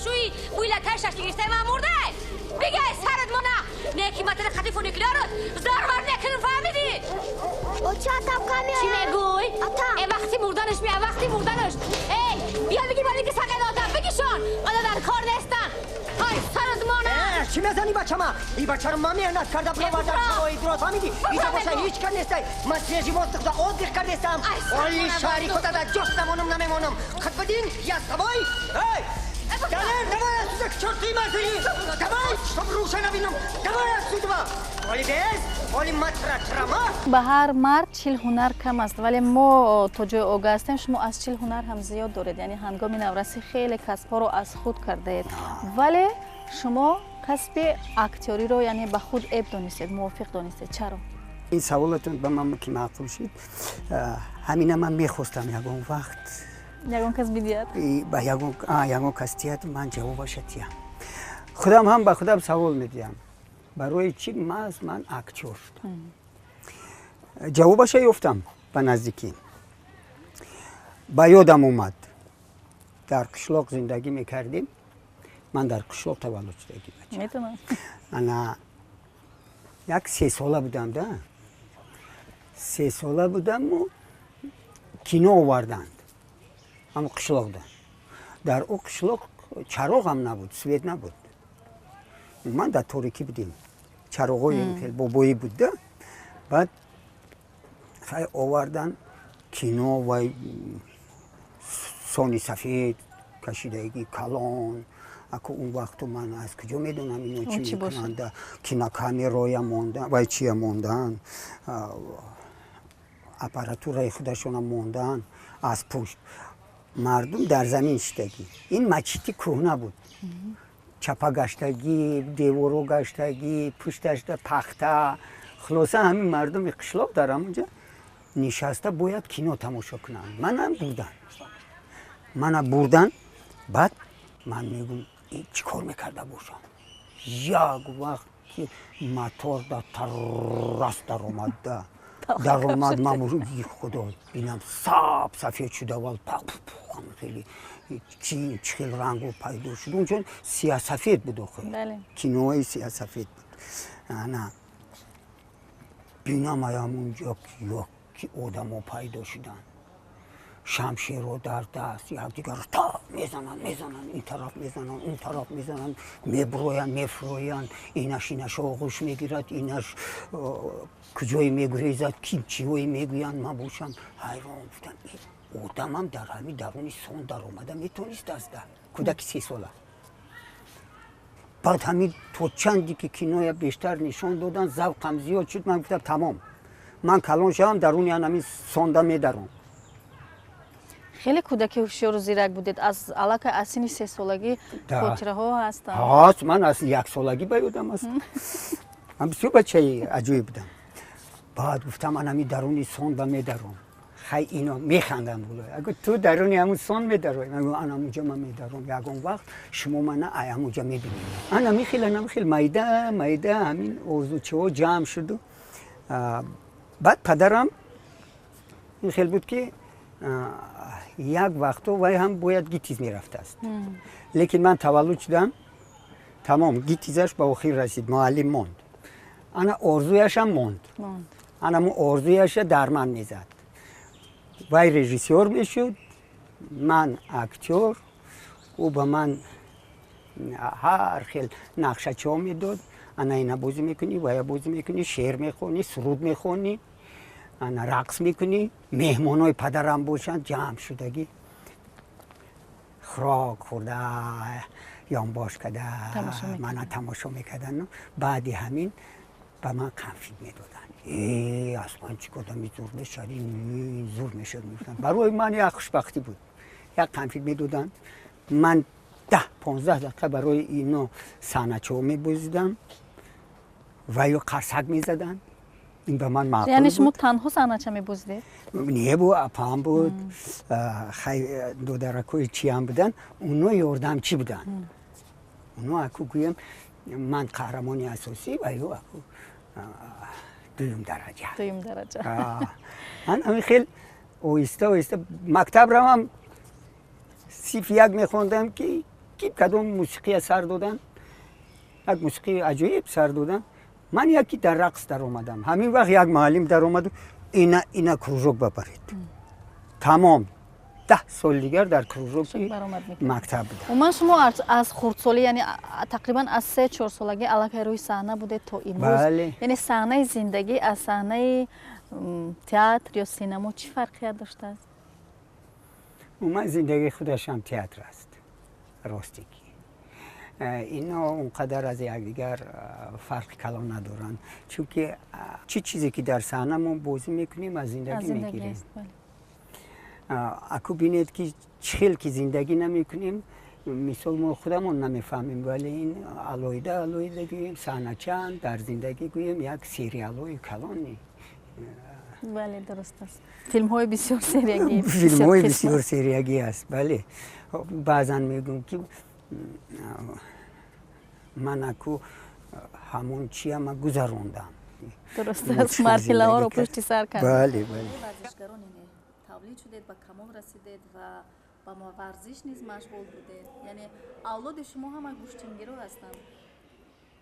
шӯи бӯи латаи шашлик гирифтаи ман мурда. Бигай сарат мона. Не ки матара хати фуникулярот зарвар мекунам, фаҳмидӣ? Оча, атам камеояд. Чӣ мегӯй? Атам. Э, вақти мурданаш мея, вақти мурданаш. Эй, бия бигир балики сақедотам, бигишон. Ана дар кор нестан. Ҳай, сарат мона. Чӣ мезанӣ бачама? И бачаро ман меҳнат карда бировардам, шароит ро, фаҳмидӣ? Иҷа боша ҳеҷ кар нестай. Ман свежий воздух да отдых кардестам. Оли шаҳри худа да ҷош намонам, намемонам. Хатбадин, я с тобой. Эй! Далер, давай отсюда, к черту матери! Давай, чтоб руша набинам! Давай отсюда! Оли без, оли матра трама! Ба ҳар мард 40 ҳунар кам аст, вале мо то ҷои огаҳ ҳастем, шумо аз 40 ҳунар ҳам зиёд доред, яъне ҳангоми наврасӣ хеле касбҳоро аз худ кардаед, вале шумо касби актёриро, яъне, ба худ эб донистед, мувофиқ донистед. Чаро? Ин саволатон ба ман ки маъқул шид, ҳамина ман мехостам ягон вақт ягон кас бидиҳад. Ба ягон кас диҳад, ман ҷавобаша диҳам. Худам ҳам ба худам савол медиҳам: барои чӣ маҳз ман актёр шудам? Ҷавобаша ёфтам ба наздикӣ. Ба ёдам омад, дар қишлоқ зиндагӣ мекардем. Ман дар қишлоқ таваллуд шудагӣ. Метавонам. Ана як 3 сола будам да, 3 сола будаму кино оварданд ҳамо қишлоқда. Дар ӯ қишлоқ чароғ ҳам набуд, свет набуд, ман дар торикӣ будем, чароғҳои хел бобоӣ буд да. Баъд хай овардан кино, вай сони сафед кашидаги калон. Ако он вақту ман аз куҷо медонам ино чӣ мекунанд? Кинокамероя мондан, вай чия мондан, аппаратураи худашона мондан. Аз пушт мардум дар замин шидагӣ. Ин мачити кӯҳна буд, чапа гаштагӣ, деворо гаштагӣ, пушташда пахта. Хулоса, ҳамин мардуми қишлоқ дар ҳамонҷа нишаста бояд кино тамошо кунанд. Манам бурдан, мана бурдан. Баъд ман мегум, чӣ кор мекарда бошам? Як вақт ки мотор да таррас даромадда даромад, ман худо бинам, саб сафед шуда, вал хеле чи хел рангу пайдо шуд. Унчон сиясафед буд охир, кинои сиясафед буд. Ана бинам, аямунҷо ки одамо пайдо шуданд, шамшеро дар даст, якдигарро та мезананд, мезананд, ин тараф мезананд, он тараф мезананд, мебуроянд, мефуроянд, инаш инаш оғӯш мегирад, инаш куҷое мегурезад, ки чиҳое мегӯянд. Ман бошам ҳайрон, гуфтам, одамам дар ҳамин даруни сон даромада метонист азда кӯдаки 3 сола. Баъд ҳамин то чанде ки киноя бештар нишон доданд, завқам зиёд шуд. Ман гуфтам, тамом, ман калон шавам, даруни ҳамин сонда медаром. Хеле кӯдаки ҳушёру зирак будед. Аз аллакай аз синни 3 солагӣ хотираҳо ҳастанд. Ҳаст, ман аз 1 солагӣ ба ёдам аст. Ман бисёр бачаи аҷоиб будам. Баъд гуфтам, ман ҳамин даруни сонда медаром. Хай, ино механданд. Агар ту даруни ҳамун сон медарои, ман ана ҳамунҷа ман медаром, ягон вақт шумо мана ай ҳамунҷа мебинед. Ана михел, ана михел майда майда ҳамин орзучиҳо ҷамъ шуду. Баъд падарам ин хел буд, ки як вақто вай ҳам бояд ГИТИС мерафтааст, лекин ман таваллуд шудам, тамом, ГИТИСаш ба охир расид, муаллим монд, ана орзуяшам монд. Анаму орзуяша дар ман мезад. Вай режиссёр мешуд, ман актёр. Ӯ ба ман ҳар хел нақшачиҳо медод: ана ина бозӣ мекунӣ, вая бозӣ мекунӣ, шеър мехонӣ, суруд мехонӣ, ана рақс мекунӣ. Меҳмонҳои падарам бошанд, ҷамъ шудагӣ, хӯрок хӯрда, ёнбош када, мана тамошо мекардан. Баъди ҳамин ба ман конфет медоданд. Э, аз ман чӣ кодами зур мешавӣ, зур мешуд, мегуфтанд. Барои ман як хушбахтӣ буд, як конфет медоданд. Ман 10-15 дақиқа барои ино саҳначаҳо мебозидам ва ё қарсак мезаданд. Ин ба ман маъқул. Яъне шумо танҳо саҳнача мебозидед? Не, бу апам буд, хай, додаракҳои чиам буданд, оно ёрдамчӣ буданд. Оно аку гӯям, ман қаҳрамони асосӣ ва ё аку дуюм дараҷа. Дуюм дараҷа. Ман ҳамин хел оҳиста оҳиста мактаб равам, синфи як мехондам, ки Ки кадом мусиқия сар додан, як мусиқии аҷоиб сар додан. Ман яки дар рақс даромадам. Ҳамин вақт як муаллим даромаду: «Ина, ина кружок бабаред». Тамом, 10 сол дигар дар кружоки мактаб будам. Умуман, шумо аз хурдсолӣ, яъне тақрибан аз 3-4 солагӣ аллакай рӯи саҳна будед то имрӯз. Яъне саҳнаи зиндагӣ аз саҳнаи театр ё синамо чӣ фарқият доштааст? Умуман, зиндагии худашам театр аст. Росте ки ино он қадар аз якдигар фарқи калон надоранд, чунки чӣ чизе ки дар саҳна мо бозӣ мекунем, аз зиндагӣ мегирем. Аку бинед, ки чӣ хел ки зиндагӣ намекунем, мисол, мо худамон намефаҳмем, вале ин алоҳида алоҳида гӯем саҳначаанд, дар зиндагӣ гӯем як сериалҳои калони. Бале, дуруст аст, филмҳои бисёр сериягӣ. Филмҳои бисёр сериягӣ аст, бале. Баъзан мегӯм, ки ман аку ҳамон чияма гузарондам. Дуруст аст, марҳилаҳоро пушти сар кард. Бале. Варзишгарон тавлид шудед, ба камол расидед ва ба варзиш низ машғул будед. Яъне авлоди шумо ҳама гӯштингиро ҳастанд.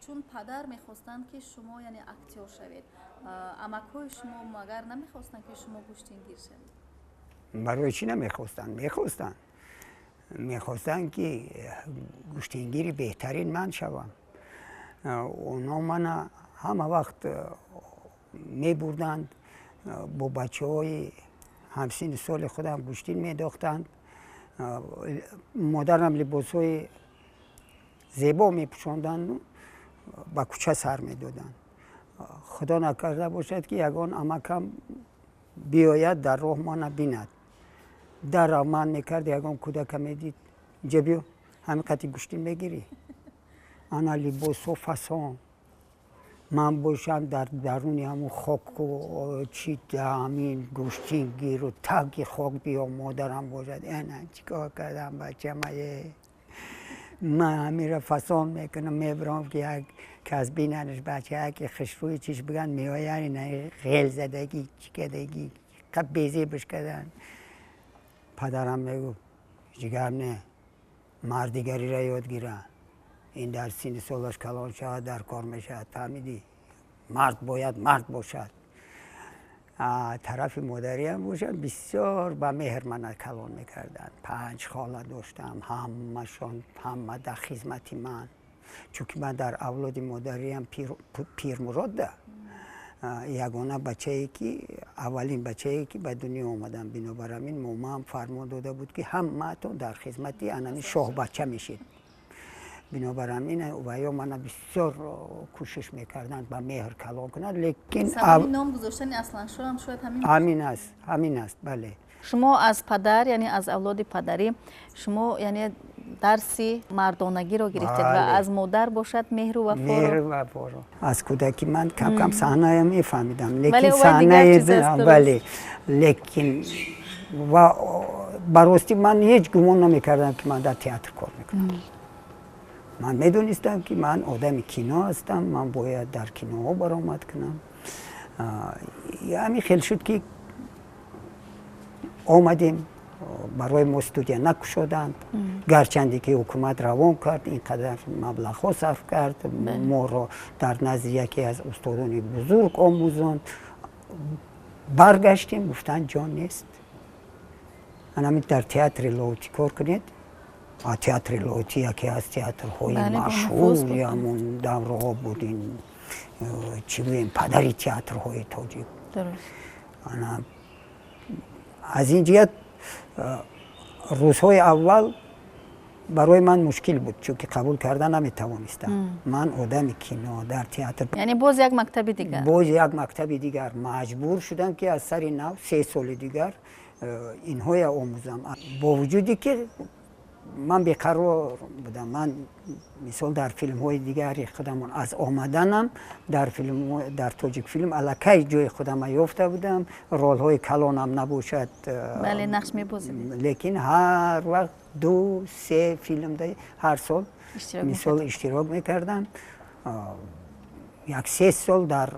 Чун падар мехостанд, ки шумо, яъне, актёр шавед, амакҳои шумо магар намехостанд, ки шумо гӯштингир шавед? Барои чӣ намехостанд? Мехостанд, мехостанд, ки гӯштингири беҳтарин ман шавам. Онҳо мана ҳама вақт мебурданд, бо бачаҳои ҳамсини соли худам гӯштин медохтанд. Модарам либосҳои зебо мепӯшонданду ба кӯча сар медоданд. Худо накарда бошад, ки ягон амакам биёяд, дар роҳ мана бинад. Дарав ман мекард, ягон кӯдака медид: «Инҷа биё, ҳамин қати гӯштин мегирӣ?» Ана либосҳо фасон, ман бошам дар даруни ҳамун хоку чи, ҳамин гӯштингиру таги хок биё. Модарам бошад: «Ана чӣ кор кардам, бачамае? Ман ҳаминро фасон мекунам, мебарам, ки як кас бинанаш, бача яке хушрӯи чиш биган, меояд, ина ғел задагӣ, чӣ кардагӣ, қаб безебаш кардан». Падарам мегуфт: «Ҳеҷ гап не, мардигариро ёд гира. Ин дар синни солаш калон шавад, дар кор мешавад. Фаҳмидӣ? Мард бояд мард бошад». Тарафи модариам бошад, бисёр ба меҳр мана калон мекарданд. Панҷ хола доштам, ҳамашон, ҳама дар хизмати ман, чунки ман дар авлоди модариам Пирмуродда ягона бачае ки, аввалин бачае ки ба дунё омадам. Бинобар ҳамин момаам фармон дода буд, ки ҳамаатон дар хизмати анами шоҳбача мешед. Бинобар ҳамин ваё мана бисёр кӯшиш мекарданд ба меҳр калон кунад, лекин ном гузоштани Асланшоҳам шояд ҳамин. Ҳамин аст, ҳамин аст, бале. Шумо аз падар, яъне аз авлоди падарӣ шумо, яъне, дарси мардонагиро гирифтед ва аз модар бошад меҳру вафоро. Меҳру вафоро. Аз кӯдакӣ ман кам-кам саҳная мефаҳмидам, лекин саҳнаи, бале, лекин ва ба ростӣ ман ҳеҷ гумон намекардам, ки ман дар театр кор мекунам. Ман медонистам, ки ман одами кино ҳастам, ман бояд дар киноҳо баромад кунам. Ҳамин хел шуд, ки омадем. Барои мо студия накушоданд, гарчанде ки ҳукумат равон кард, ин қадар маблағҳо сарф кард, моро дар назди яке аз устодони бузург омӯзонд. Баргаштем, гуфтанд: «Ҷо нест, анамин дар театри Лоҳутӣ кор кунед». Театри Лоҳутӣ яке аз театрҳои машҳури ҳамон давраҳо буд. Ин чӣ гӯем, падари театрҳои тоҷик. Аз ин ҷиҳат рӯзҳои аввал барои ман мушкил буд, чунки қабул карда наметавонистам, ман одами кино, дар театр. Яъне боз як мактаби дигар. Боз як мактаби дигар. Маҷбур шудам, ки аз сари нав 3 соли дигар инҳоя омӯзам, бо вуҷуде ки ман беқарор будам. Ман, мисол, дар филмҳои дигари худамон аз омаданам дар филм, дар Тоҷикфилм аллакай ҷои худама ёфта будам, ролҳои калонам набошад, бале, нақш мебозидед. Лекин ҳар вақт ду се филм ҳар сол, мисол, иштирок мекардам. Як 3 сол дар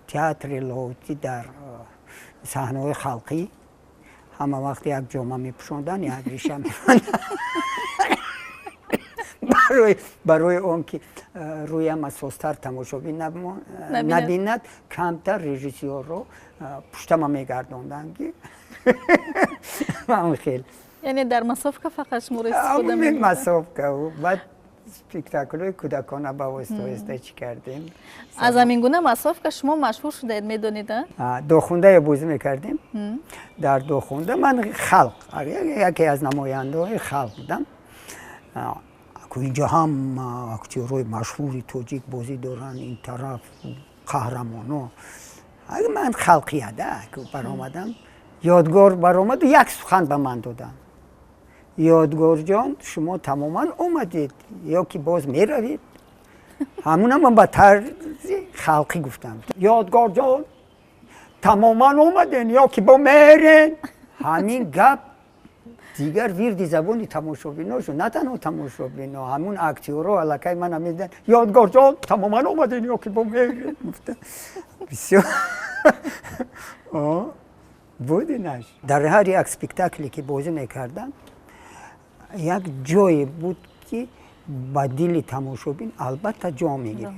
театри Лоҳутӣ, дар саҳнаҳои халқӣ ҳама вақт як ҷома мепӯшондан, як риша. Барои он ки рӯям асостар тамошобин набинад, камтар режиссёрро пуштама мегардонданд, ки хел. Яъне дар массовка фақат шуморо истифода? Массовка, баъд спектаклҳои кӯдакона ба оҳиста оҳиста чӣ кардем. Аз ҳамин гуна массовка шумо машҳур шудаед, медонед? Дохундая бозӣ мекардем. Дар Дохунда ман халқ, яке аз намояндаҳои халқ будам. Инҷо ҳама актёрҳои машҳури тоҷик бозӣ доранд, ин тараф қаҳрамоно. Ман халқияда баромадам, Ёдгор баромаду як сухан ба ман доданд: «Ёдгорҷон, шумо тамоман омадед ё ки боз меравед?» Ҳамуна ман ба тарзи халқӣ гуфтам: «Ёдгорҷон, тамоман омаден ё ки бо мерен?» Ҳамин гап дигар вирди забони тамошобино шуд. На танҳо тамошобино, ҳамун актёрҳо аллакай мана медидан: «Ёдгорҷон, тамоман омаден ё ки бо мерен?» Гуфта бисёр буд инаш. Дар ҳар як спектакле ки бозӣ мекардам, як ҷое буд, ки ба дили тамошобин албатта ҷо мегирифт.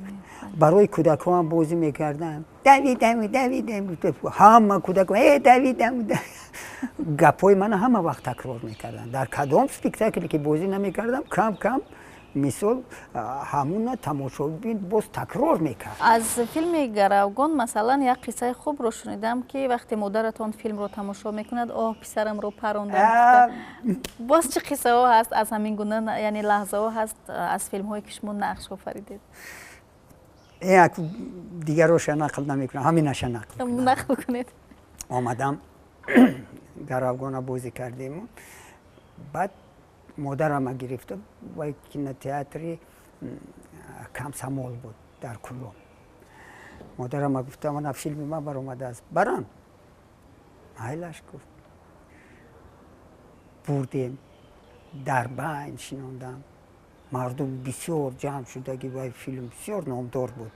Барои кӯдакҳоам бозӣ мекардам: «Давидам, давидам», ҳама кӯдакҳо «Э, давидам». Гапҳои мана ҳама вақт такрор мекарданд. Дар кадом спектакле ки бозӣ намекардам, кам кам мисол ҳамуна тамошобин боз такрор мекард. Аз филми Гаравгон, масалан, як қиссаи хубро шунидам, ки вақте модаратон филмро тамошо мекунад, «Оҳ, писарамро парондам». Боз чӣ қиссаҳо ҳаст аз ҳамин гуна, яъне лаҳзаҳо ҳаст аз филмҳое, ки шумо нақш офаридед? Як дигароша нақл намекунам, ҳаминаша нақл. Нақл кунед. Омадам, Гаравгона бозӣ кардему, баъд модарама гирифта, вай кинотеатри Комсомол буд дар Кулоб. Модарама гуфта: «Мана филми ман баромадааст, барам?» «Майлаш», гуфт. Бурдем, дар байн шинондам, мардум бисёр ҷамъ шудаги. Вай филм бисёр номдор буд,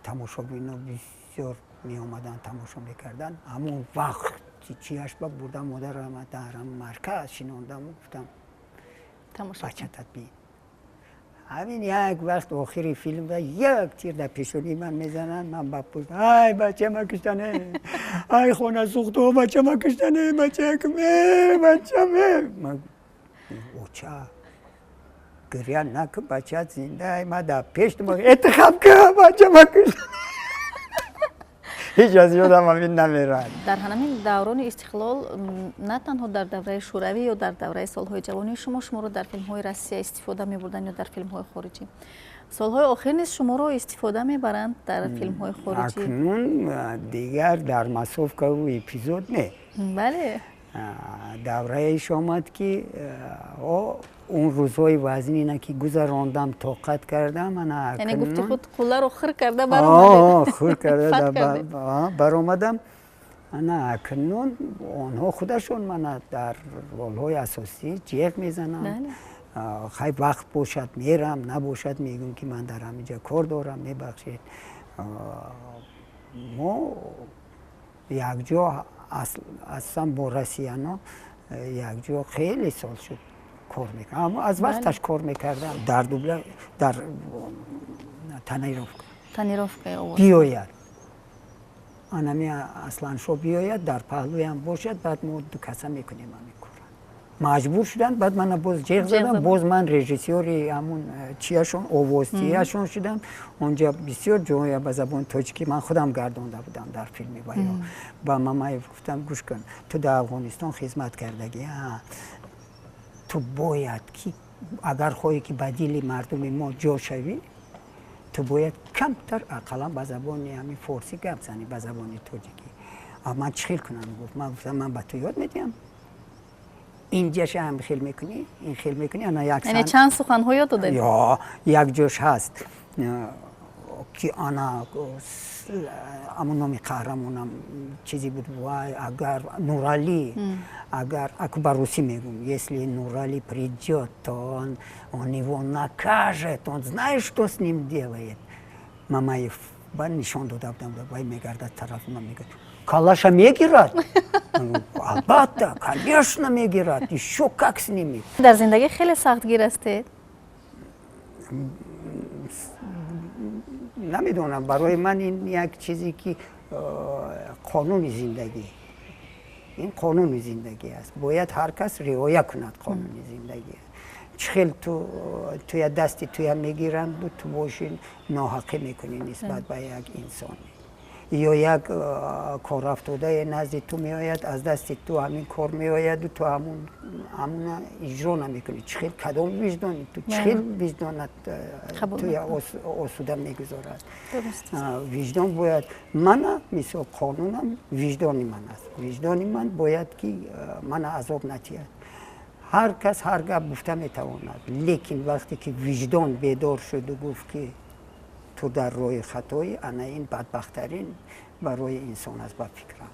тамошобино бисёр меомаданд, тамошо мекарданд. Ҳамон вақт чиаш ба бурдам, модарама дар марказ шинондаму гуфтам: «Бачатат бин». Ҳамин як вақт охири филм як тир дар пешонии ман мезананд. Ман ба пушт: «Ай, бачама киштане! Ай, хона сӯхту, бачама киштане, бачакме, бачаме!» «Оча, гиря наку, бачат зинда, ма дар пеш этихаб ка, бачама киштане». Ҳеҷ аз ёдам ҳамин намерад. Дар ҳамин даврони истиқлол, на танҳо дар давраи шӯравӣ ё дар давраи солҳои ҷавонии шумо, шуморо дар филмҳои Россия истифода мебурданд ё дар филмҳои хориҷӣ. Солҳои охир низ шуморо истифода мебаранд дар филмҳои хориҷӣ. Акнун дигар дар массовкаву эпизод не. Давраеш омад, ки он рӯзҳои вазнина ки гузарондам, тоқат кардам, ана. Яъне гуфти худ, қулларо хир карда баромадед. Хир карда баромадам. Ана акнун онҳо худашон мана дар ролҳои асосӣ ҷеғ мезананд. Хай, вақт бошад, мерам, набошад, мегӯм, ки ман дар ҳаминҷа кор дорам, мебахшед. Мо якҷо аслан бо россияно якҷо хеле сол шуд кор мекардам. Аммо аз вақташ кор мекардам дар дубля, дар тонировка. Тонировка. Биёяд анами Асланшо, биёяд, дар паҳлӯям бошад, баъд мо ду каса мекунем ҳамин кора. Маҷбур шуданд, баъд мана боз ҷеғ задам, боз ман режиссёри ҳамун чияшон, овозтияшон шудам. Онҷа бисёр ҷоя ба забони тоҷикӣ ман худам гардонда будам дар филми ваё. Ба Мамаев гуфтам: «Гӯш кун, ту дар Афғонистон хизмат кардагӣ, ту бояд ки агар хоҳӣ, ки ба дили мардуми мо ҷо шавӣ, ту бояд камтар ақаллан ба забони ҳамин форсӣ гап занӣ, ба забони тоҷикӣ». «Ман чӣ хел кунам?» гуфт. Ман гуфтам: «Ман ба ту ёд медиҳам, инҷаша ҳам хел мекунӣ, ин хел мекунӣ». Ана як Яъне чанд суханҳо ёд додед? Ё, як ҷош ҳаст, ки ана ҳамун номи қаҳрамонам чизе буд, вай агар Нуралӣ, агар аку ба русӣ мегӯм: «Если Нурали придет, то он его накажет, он знает, что с ним делает». Мамаев ба нишон дода будам, вай мегардад тарафи ман, мегӯяд: «Калаша мегирад?» «Албатта, конечно, мегирад, ещё как снимет». Дар зиндагӣ хеле сахтгир ҳастед? Намедонам, барои ман ин як чизе ки қонуни зиндагӣ, ин қонуни зиндагӣ аст, бояд ҳар кас риоя кунад қонуни зиндагӣ. Чӣ хел ту туя дасти туя мегиранду ту боши ноҳақӣ мекунӣ нисбат ба як инсоне, ё як корафтодае назди ту меояд, аз дасти ту ҳамин кор меояду ту ҳамуна иҷро намекунӣ. Чӣ хел, кадом виҷдони ту, чӣ хел виҷдонат туя осуда мегузорад? Виҷдон бояд мана, мисол, қонунам виҷдони ман аст. Виҷдони ман бояд ки мана азоб натиҳад. Ҳар кас ҳар гап гуфта метавонад, лекин вақте ки виҷдон бедор шуду гуфт ки ту дар роҳи хатоӣ, ана ин бадбахттарин барои инсон аст ба фикрам.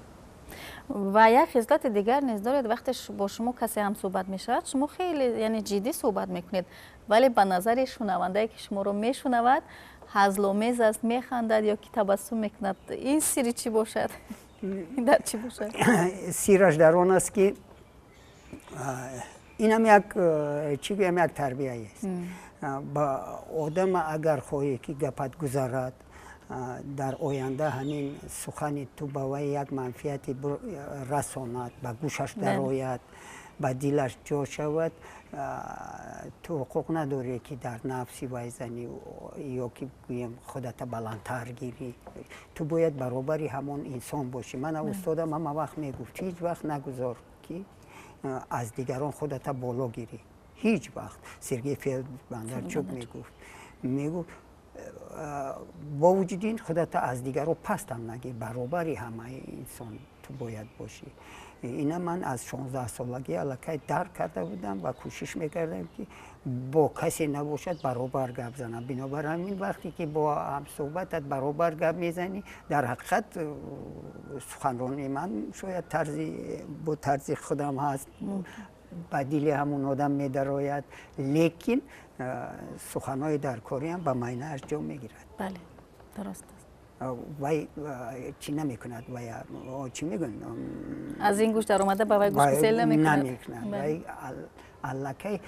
Ва як хислати дигар низ доред. Вақте бо шумо касе ҳам суҳбат мешавад, шумо хеле, яъне ҷиддӣ суҳбат мекунед, вале ба назари шунавандае ки шуморо мешунавад, ҳазломез аст, механдад ё ки табассум мекунад. Ин сирри чӣ бошад? Дар чӣ бошад? Сирраш дар он аст ки инам як, чӣ гӯям, як тарбияест. Ба одама агар хоҳӣ ки гапат гузарад, дар оянда ҳамин сухани ту ба вай як манфиате расонад, ба гӯшаш дарояд, ба дилаш ҷо шавад, ту ҳуқуқ надорӣ ки дар нафси вай занӣ ё ки гӯем худата баландтар гирӣ. Ту бояд баробари ҳамон инсон бошӣ. Мана устодам ҳама вақт мегуфт: ҳеҷ вақт нагузор ки аз дигарон худата боло гирӣ, ҳеҷ вақт. Сергей Федорович Бондарчук мегуфт: бо вуҷуди ин худата аз дигарон пастам нагир, баробари ҳамаи инсон ту бояд бошӣ. Ина ман аз 16-солагӣ аллакай дарк карда будам ва кӯшиш мекардам ки бо касе набошад баробар гап занам. Бинобар ҳамин вақте ки бо ҳамсӯҳбатат баробар гап мезанӣ, дар ҳақиқат суханронии ман шояд тарзи бо тарзи худам ҳаст, ба дили ҳамун одам медарояд, лекин суханҳои даркориам ба майнааш ҷо мегирад. Бале, дуруст аст. Вай чӣ намекунад, вай чӣ мегӯянд, аз ин гӯш даромада ба вай гӯшгусел намекунад. Намекунад. Вай аллакай,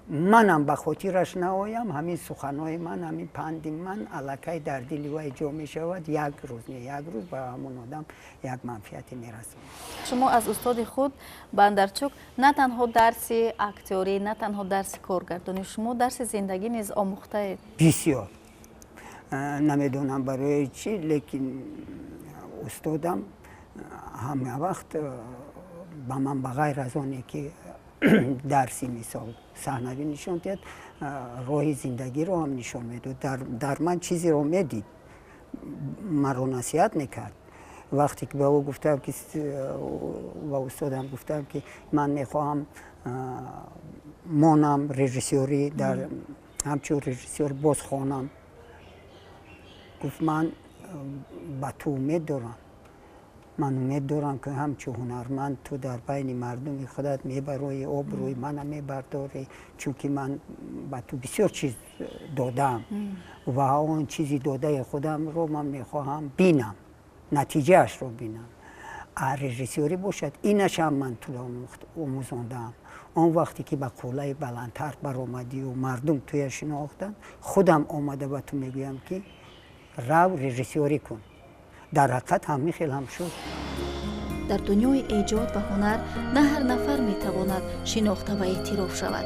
манам ба хотираш наоям, ҳамин суханҳои ман, ҳамин панди ман аллакай дар дили вай ҷо мешавад. Як рӯз не як рӯз ба ҳамон одам як манфиате мерасонад. Шумо аз устоди худ Бандарчук на танҳо дарси актёрӣ, на танҳо дарси коргардонӣ, шумо дарси зиндагӣ низ омӯхтаед. Бисёр. Намедонам барои чӣ, лекин устодам ҳама вақт ба ман, ба ғайр аз оне ки дарси, мисол, саҳнавӣ нишон диҳад, роҳи зиндагиро ҳам нишон медод. Дар ман чизеро медид, маро насиҳат мекард. Вақте ки ба ӯ гуфтам ки, ба устодам гуфтам ки ман мехоҳам монам режиссёрӣ, дар ҳамчун режиссёр боз хонам, гуфт: ман ба ту умед дорам, ман умед дорам ки ҳамчун ҳунарманд ту дар байни мардуми худат мебароӣ, обрӯи мана мебардорӣ, чунки ман ба ту бисёр чиз додаам ва он чизи додаи худамро ман мехоҳам бинам, натиҷаашро бинам. А режиссёрӣ бошад, инашам ман туро омӯзондаам. Он вақте ки ба қуллаи баландтар баромадию мардум туя шинохтанд, худам омада ба ту мегӯям ки рав, режиссёрӣ кун. Дар ҳақиқат ҳамин хел ҳам шуд. Дар дунёи эҷод ва ҳунар на ҳар нафар метавонад шинохта ва эътироф шавад,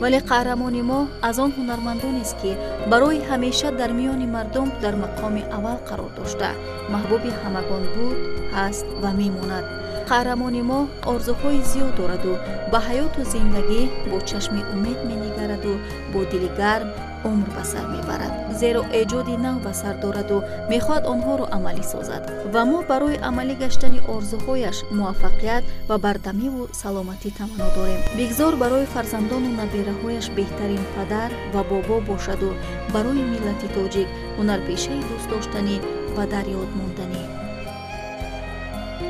вале қаҳрамони мо аз он ҳунармандонест, ки барои ҳамеша дар миёни мардум дар мақоми аввал қарор дошта, маҳбуби ҳамагон буд, ҳаст ва мемонад. Қаҳрамони мо орзуҳои зиёд дораду ба ҳаёту зиндагӣ бо чашми умед менигараду бо дили гарм умр ба сар мебарад, зеро эҷоди нав ба сар дораду мехоҳад онҳоро амалӣ созад. Ва мо барои амалӣ гаштани орзуҳояш муваффақият ва бардамиву саломатӣ таманно дорем. Бигзор барои фарзандону набераҳояш беҳтарин падар ва бобо бошаду барои миллати тоҷик ҳунарпешаи дӯстдоштанӣ ва дар ёд монданӣ.